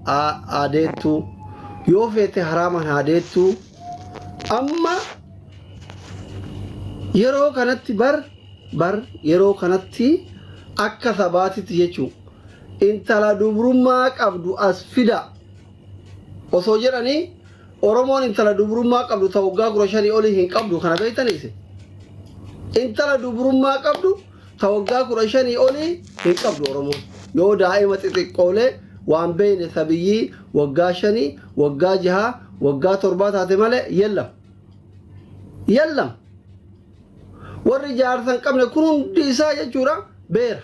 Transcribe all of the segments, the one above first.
Haa deettuu, yoo feete haraamaan haa deettuu. Amma yeroo kanatti bar bar yeroo kanatti akka sabaatitti jechuun intala dubrummaa qabdu as fida osoo jedhanii, Oromoon intala dubrummaa qabdu ta waggaa 15 olii hin qabdu. Kana beektanii isin? Intala dubrummaa qabdu ta waggaa 15 olii hin qabdu Oromoon. Yoo daa'ima xixiqqoolee waan beeyne sabiyyii waggaa 5, waggaa 6, waggaa 7 taate malee yellam. Yellam. Warri jaarsa hin qabne kun hundi isaa jechuudha beera.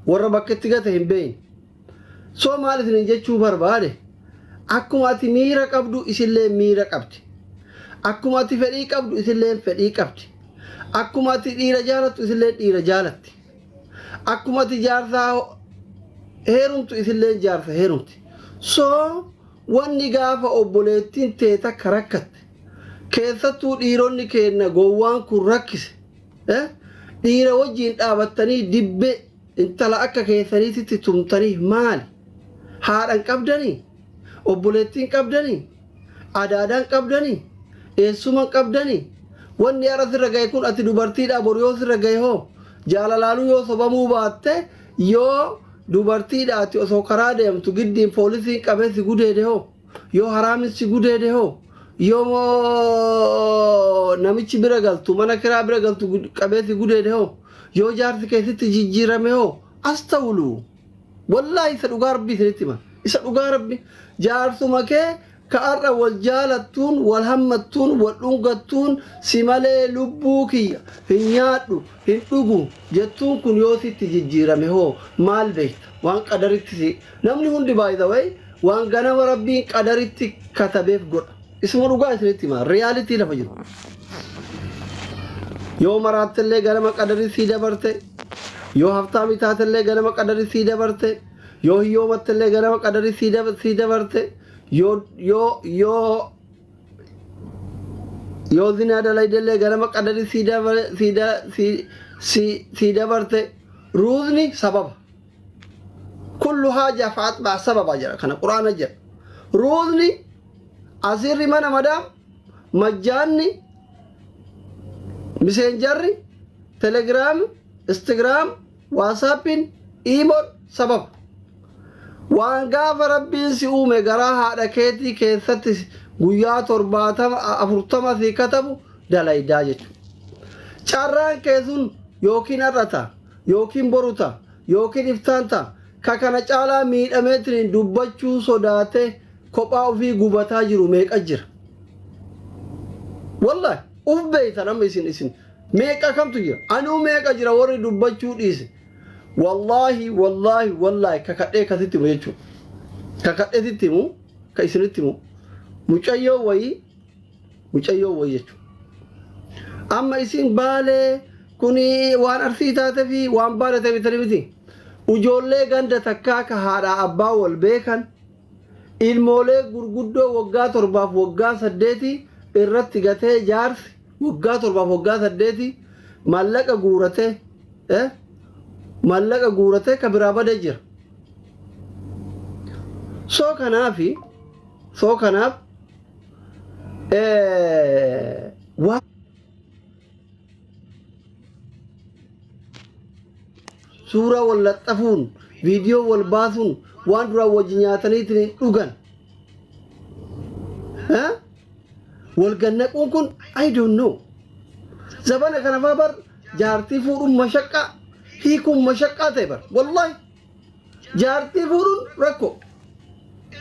Warra bakka itti gate hin beeyne. So maal isinin jechuu barbaade, akkuma ati miira qabdu isillee miira qabdi. Akkuma ati fedhii qabdu isilleen fedhii qabdi. Akkuma ati dhiira jaalattu isilleen dhiira jaalatti. Akkuma ati jaarsaa heerumtu isilleen jaarsa heerumti. So wanni gaafa obboleettiin tee takka rakkatte, keessattuu dhiironni keenna gowwaan kun rakkise, dhiira wajjiin dhaabattanii dibbee intala akka keessaniititti tumtanii maali? Haadha hin qabdanii? Obboleettii hin qabdanii? Adaadaa hin qabdanii? Eessuma hin qabdanii? Wanni har'a sirra gahe kun ati dubartiidhaa, boru yoo sirra gahe hoo? Jaalalaanuu yoo sobamuu baatte, yoo dubartiidha ati osoo karaa deemtu giddiin poolisiin qabee si gudeede hoo? Yoo haraamin si gudeede hoo? Yoo namichi bira galtu, mana kiraa bira galtu qabee si gudeede hoo? Yoo jaarsi keessatti jijjiirame hoo? Astawulu. Wallaahi, isa dhugaa Rabbii isinitti hima. Isa dhugaa Rabbi, jaarsuma kee ka har'a wal jaalattuun, wal hammattuun, wal dhungattuun, si malee lubbuu kiyya hin nyaadhu hin dhugu jettuun kun yoo sitti jijjiirame hoo maal beekta? Waan qadaritti si namni hundi, by the way, waan ganama Rabbiin qadaritti katabeef godha. Isuma dhugaa isinitti hima, reality lafa jiru. Yoo maraattellee ganama qadari sii dabarte, yoo haftaamii taatellee ganama qadari sii dabarte, yoo hiyyoomattellee ganama qadari sii dabarte, yoo zinaa dalaydellee ganama qadari sii dabarte. Ruuzni sababa. Kullu haaja fa'atbaa sababa jedha, kana Quraana jedha. Ruuzni asirri mana madaam majjaanni, Messengerri, Telegram, Instagram, WhatsAppiin, Imoon sababa. Waan gaafa Rabbiin si uume garaa haadha keetii keessatti guyyaa 70, 40 si katabu dalaydaa jechuudha. Carraan kee sun yookiin har'a ta'a, yookiin boru ta'a, yookiin iftaan ta'a. Ka kana caalaa miidhameetiin dubbachuu sodaate kophaa ofii gubataa jiru meeqa jira? Wallahi uf beeytan. Amma isin meeqa kamtu jira? Anuu meeqa jira warri dubbachuu dhiise? Wallaahi, wallaahi, wallaahi, kakadhee kasitti himu jechuudha. Kakadhee sitti himu, ka isinitti himu, mucayyoo wayii, mucayyoo wayii jechuudha. Amma isin Baalee kuni waan Arsii taate fi waan Baalee ta'e bitanii miti. Ijoollee ganda takkaa ka haadhaa abbaa wal beekan, ilmoolee gurguddoo waggaa 7f waggaa 8 irratti gatee, jaarsi waggaa 7f waggaa 8 maallaqa guuratee, maallaqa guuratee ka biraa badee jira. So kanaaf waan suuraa wal laxxafuun, viidiyoo wal baasuun, waan duraan wajji nyaataniitiin dhugan wal gannaquun kun, I don't know. Zabana kana faa bar jaartii fuudhuun mashaqqaa, hiikuun mashaqqaa ta'e bar. Wallahi, jaartii fuudhuun rakkoo,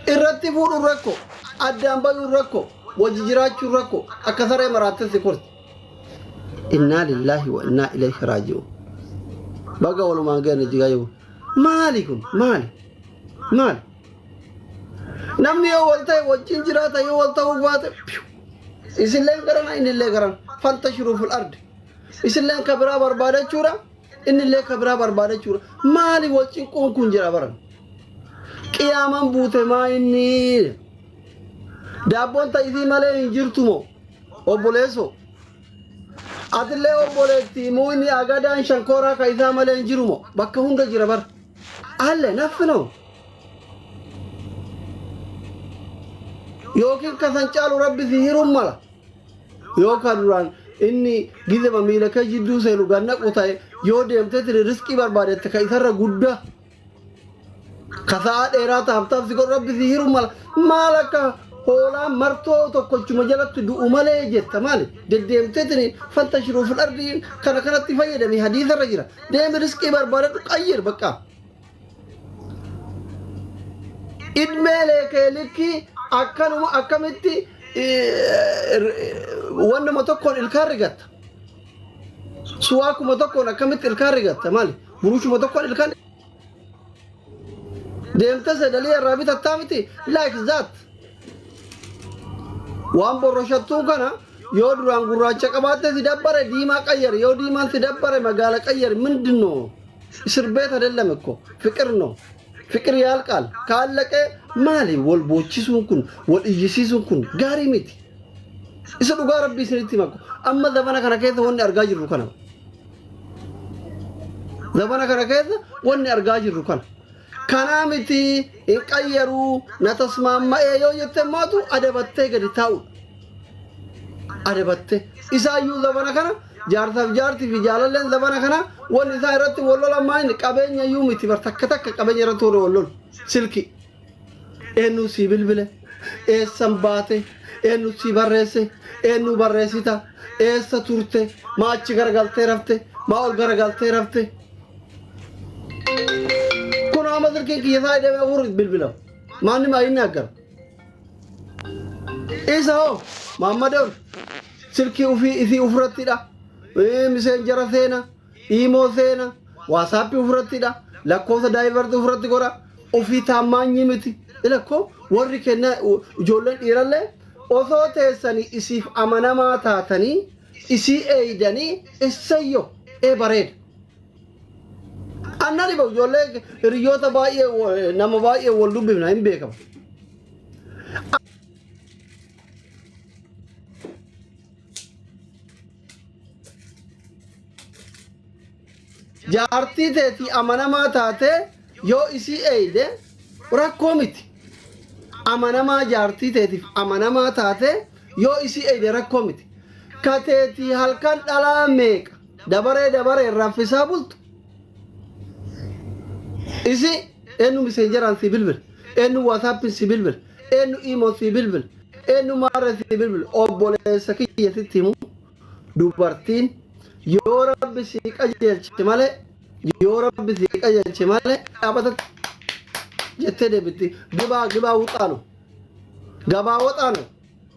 irratti fuudhuun rakkoo, addaan bayuun rakkoo, wajji jiraachuun rakkoo, akka saree maraatte si korti. Innaa lillaahi wa innaa ilayhi raaji'uun. Baga walumaan ga'an jigaayuu. Maali kun? Maali? Maali? Namni yoo wal ta'e wajjin jiraata, yoo wal ta'uu baate isilleen garana, innillee garana. Fantashiruu fil ardi. Isilleen ka biraa barbaadachuudha, innillee ka biraa barbaadachuudha. Maali wal cinquun kun jira baran? Qiyaaman buute maa inni? Daabboon ta'isii malee hin jirtu moo? Obboleessoo. Atillee obboleettii, muuyni agadaan shankooraa ka isaa malee hin jiru moo? Bakka hunda jira bar. Alle naffi noo. Yookiin ka san caalu Rabbi si hiruun mala. Yoo ka duraan inni gizema miila kee jidduu seenu gad naqu ta'e, yoo deemteetini risqii barbaadette ka isarra guddaa ka sa'aa dheeraa taaf taaf si godhu Rabbi si hiruun mala. Maal akka hoolaa martoo tokkochuma jalatti du'u malee jetta maali? Deddeemteetini fantashiruu fil ardii kana kanatti fayyadami, hadiisarra jira. Deemi, risqii barbaadadhu, qayyir baqqaa. Idmeelee kee likkii akkanuma akkamitti wannuma tokkoon ilkaan rigatta? Suwaakuma tokkoon akkamitti ilkaan rigatta maali? Buruushuma tokkoon ilkaan deemte sedalii irraa bitattaa miti? Like that. Waan borroshattuu kana yoo duraan gurraacha qabaatte si dabbare, diimaa qayyari. Yoo diimaan si dabbare, magaala qayyari. ምንድን ነው? እስር ቤት አይደለም እኮ፣ ፍቅር ነው። ፍቅር ያልቃል። ካለቀ maali wal boochisuun kun, wal iyyisiisuun kun gaarii miti. Isa dhugaa Rabbii isinitti himaku, amma zamana kana keessa wanni argaa jirru kana. Zamana kana keessa wanni argaa jirru kana. Kanaa miti, hin qayyaruu na tasmaamma'ee yoo jette maatu adabattee gadi taa'udha. Adabattee isaayyuu zamana kana jaarsaaf jaartii fi jaalalleen zamana kana wanni isaan irratti wal lolan maayini? Qabeenya iyyuu miti bar. Takka takka qabeenya irratti warri wal lolu silki. Eenyu sii bilbile? Eessan baate? Eenyu sii barreesse? Eenyu barreessita? Eessa turte? Maa achi garagaltee rafte? Maa ol garagaltee rafte? Kun amma silkiin kiyya isaa hidhamee afur bilbilamu. Maanni maa inni aggara isa hoo Maammadoon silkii ufii isii ufirrattidha. Messenger seena, imo seena, WhatsAppii ufirrattidha, lakkoofsa divert ufirratti godha. Ofii taammaanyii miti. Ilakkoo warri kenna ijoolleen dhiirallee osoo teessanii isiif amanamaa taatanii isii eeydanii, essayyo ee bareeda. Annan dhiba ijoollee hiriyoota baay'ee, nama baay'ee wal dubbifna, hin beekamu. Jaartii teetii amanamaa taatee yoo isii eeyde rakkoo miti. Amanamaa jaartii teetiif amanamaa taatee yoo isii eeyde rakkoo miti. Ka teetii halkan dhalaa meeqa dabaree dabaree raffisaa bultu. Isi eenyu Messengeraan si bilbil, eenyu WhatsAppiin si bilbil, eenyu imo si bilbil, eenyu maarree si bilbil? Obboleessa kiyya, sitti himu, dubartiin yoo Rabbi si qajeelche malee, yoo Rabbi si qajeelche malee, dhaabatatti jettee deebitti. Gibaa gibaa wuxaanu gabaa waxaanu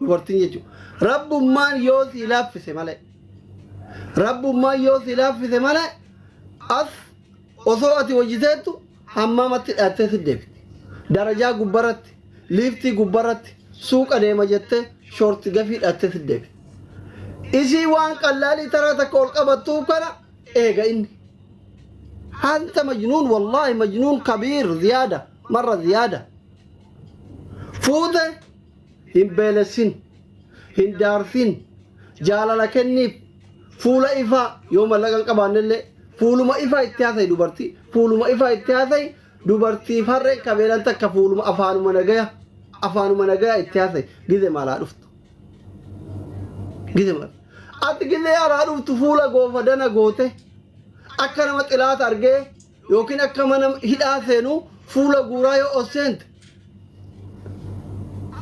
dubartiin jechuudha. Rabbummaan yoo si laaffise malee, Rabbummaan yoo si laaffise malee, as osoo ati hojjeteettu hammaamatti dhaattee si deebiti. Darajaa gubbarratti, liiftii gubbarratti, suuqa deema jettee shoorti gafii dhaattee si deebiti. Isii waan qallaalii taraa takka ol qabattuuf kana eega inni. أنت مجنون، والله مجنون كبير، زيادة مرة زيادة. Fuute hin beelessin, hin daarsin, jaalala kenniif, fuula ifaa. Yoo mallaqa hin qabaannellee fuuluma ifaa itti haasa'i dubartii, fuuluma ifaa itti haasa'i dubartii. Farree kabeelan takka fuuluma afaanuma nagaya, afaanuma nagaya itti haasa'i. Gize maalaa dhuftu, gize maal ati gizee alaa dhuftu fuula goofa dana goote akka nama xilaata argee yookiin akka mana hidhaa seenu fuula guuraa yoo ol seente.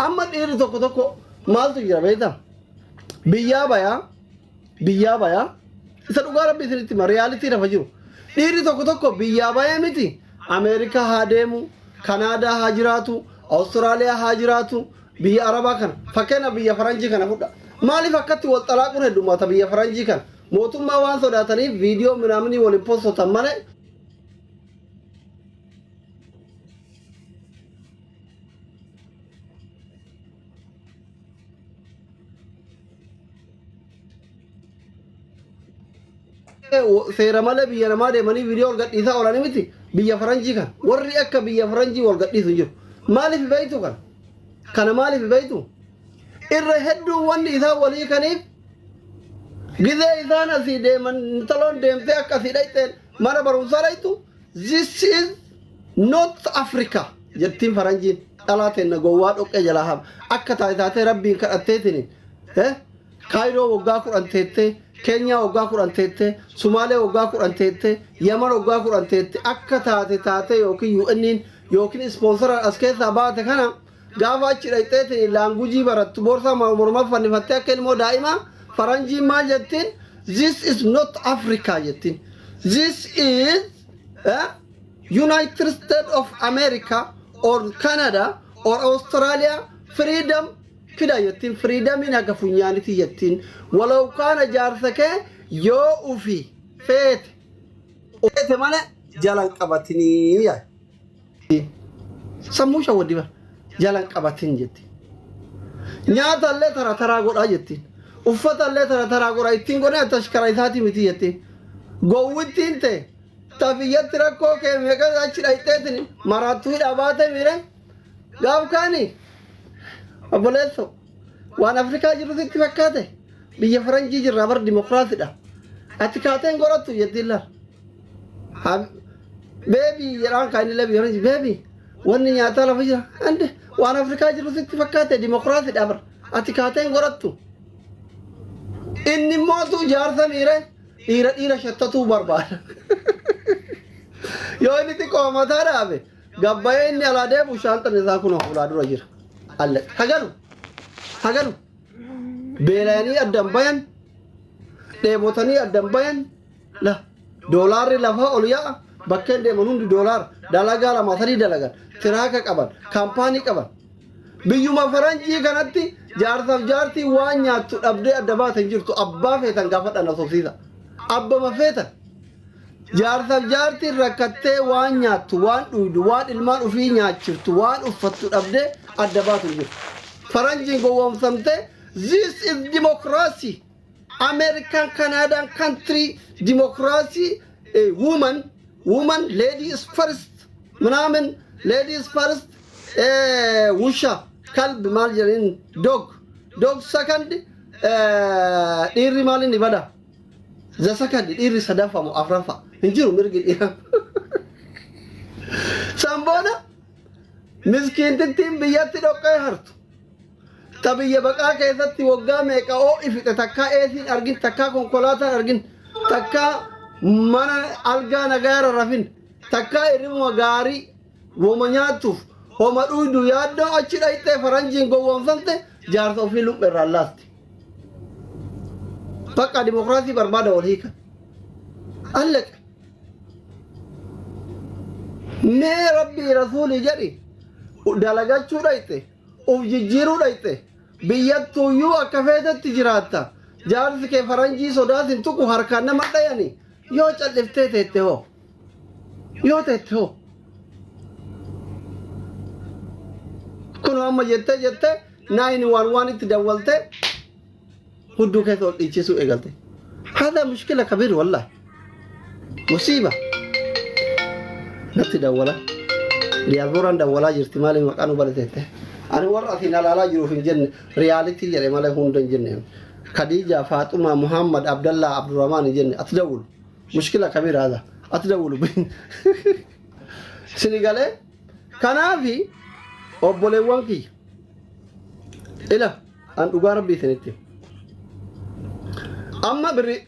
Amma dhiirri tokko tokko maaltu jira beektaa? Biyyaa bayaa, biyyaa bayaa. Isa dhugaa Rabbi isinitti hima, reality lafa jiru. Dhiirri tokko tokko biyyaa bayee miti, Ameerikaa haa deemu, Kanaadaa haa jiraatu, Awustiraaliyaa haa jiraatu, biyya Arabaa kana, fakkeenyaaf biyya Faranjii kana fudha. Maaliif akkatti wal xalaaquun heddummaata biyya Faranjii kana? Mootummaa waan sodaataniif viidiyoo minaaminii waliin postotan malee. Seera malee biyya namaa deemanii viidiyoo wal gadhiisaa oolanii miti. Biyya Faranjii kana warri akka biyya Faranjii wal gadhiisu hin jiru. Maaliif beeytu kana? Kana maaliif beeytu? Irra hedduu wanni isaan walii kaniif, gizee isaan asii deeman, intaloon deemtee akka asii dhayxeen mana barumsaa dhayxu, "This is not Africa" jettiin faranjiin. Dhalaa teenna gowwaa dhoqqee jalaa hafa. Akka taate taatee rabbiin kadhatteetiin Kaayiroo waggaa 10 teettee, Keenyaa waggaa 10 teettee, Sumaalee waggaa 10 teettee, Yaman waggaa 10 teette akka taate taatee yookiin UN'n yookiin ispoonsaraan as keessaa baate kana gaafa achi dhaqxeetiin laangujii barattu boorsaa mormaa fannifattee akka ilmoo daa'imaa faranjiin maal jettiin? This is not Africa jettiin. This is United States of America or Canada or Australia freedom fida jettiin. Freedomiin haga funyaaniti jettiin. Walaw kaana jaarsa kee yoo ufi feete feete malee jalan qabatinii yaa sammuu shawwaddi bara jalan qabatin jetti. Nyaata illee tara taraa godhaa jettiin. Uffata illee tara taraa godhaa ittiin godhee tashkara isaatii miti jettiin. Gowwittiin ta'e tafiyyatti rakkoo kee meeqa achi dhayxeetiin maraattuu hidhaa baate miire gaaf kaani obboleesso waan Afrikaa jiru sitti fakkaate biyya faranjii jirraa bar dimokiraasiidha. Ati kaateen godhattu jettiin laal. Baby jedhaan kan inni illee biyya faranjii baby wanni nyaataa lafa jira ande waan Afrikaa jiru sitti fakkaate dimokiraasiidha bar ati kaateen godhattu. Inni mootu jaarsa miire dhiira dhiira shattatuu barbaada. Yoo inni xiqqoo mataa dhaabe gabbayee inni alaa deemu shaanxan isaa kun fuulaa dura jira. Alle hagalu hagalu beela'anii addan bayan dheebotanii addan bayan la doolaarri lafaa ol yaa'a bakkeen deeman hundi doolaara dalagaa lama sadii dalagan tiraaka qaban kaampaanii qaban. Biyyuma faranjii kanatti jaarsaaf jaartii waan nyaattu dhabdee adda baate hin jirtu. Abbaa feetan gaafadha na sobsiisa. Abbama feetan. Jaarsaaf jaartiin rakkattee waan nyaattu, waan dhuydu, waan ilmaan ofii nyaachiftu, waan uffattu dhabdee adda baatu hin jirtu. Faranjiin gowwoomsamtee this is democracy. American Canadian country democracy, woman woman lady is first ምናምን lady is first, ውሻ ከልብ maal jedhaniin dog dog second, dhiirri maal inni bada the second dhiirri sadaffa moo afraffa hin jiru mirgi dhiiraa. San booda miskiintittiin biyyatti dhoqqee hartu ta biyya baqaa keessatti waggaa meeqa oo'i fixe takkaa eesiin argin takkaa konkolaataan argin takkaa mana algaa nagaara rafin takkaa hirribuma gaarii woma nyaattuuf homa dhuydu yaaddoo achi dhayxee faranjiin gowwoomsamte jaarsa ofii luphee irraa laasti. Bakka dimokiraasii barbaada wal hiikan. Alleqa. Mee rabbii rasuulii jedhi dalagachuu dhayxe uf jijjiiruu dhayxe biyyattuuyyuu akka feetetti jiraatta. Jaarsi kee faranjii sodaatin tuqu harkaan nama dhayani yoo calliftee teette hoo yoo teette hoo kun amma jettee jettee nine one one itti dawwaltee hudduu keessa ol dhiichisuu eegalte. هذا مشكلة كبير والله مصيبة. Natti dawwala diyaaspooraan dawwalaa jirti maali maqaan balatette ani warra asiin alaalaa jiruuf hin jenne reality jedhe malee hunda hin jenne. Khadija, Faaxuma, Muhammad, Abdallah, Abdurrahman hin jenne. Ati dawwulu مشكلة كبير هذا ati dawwulu sini galee. Kanaafi obboleewwan kiyya ila an dhugaa rabbii isinitti amma birri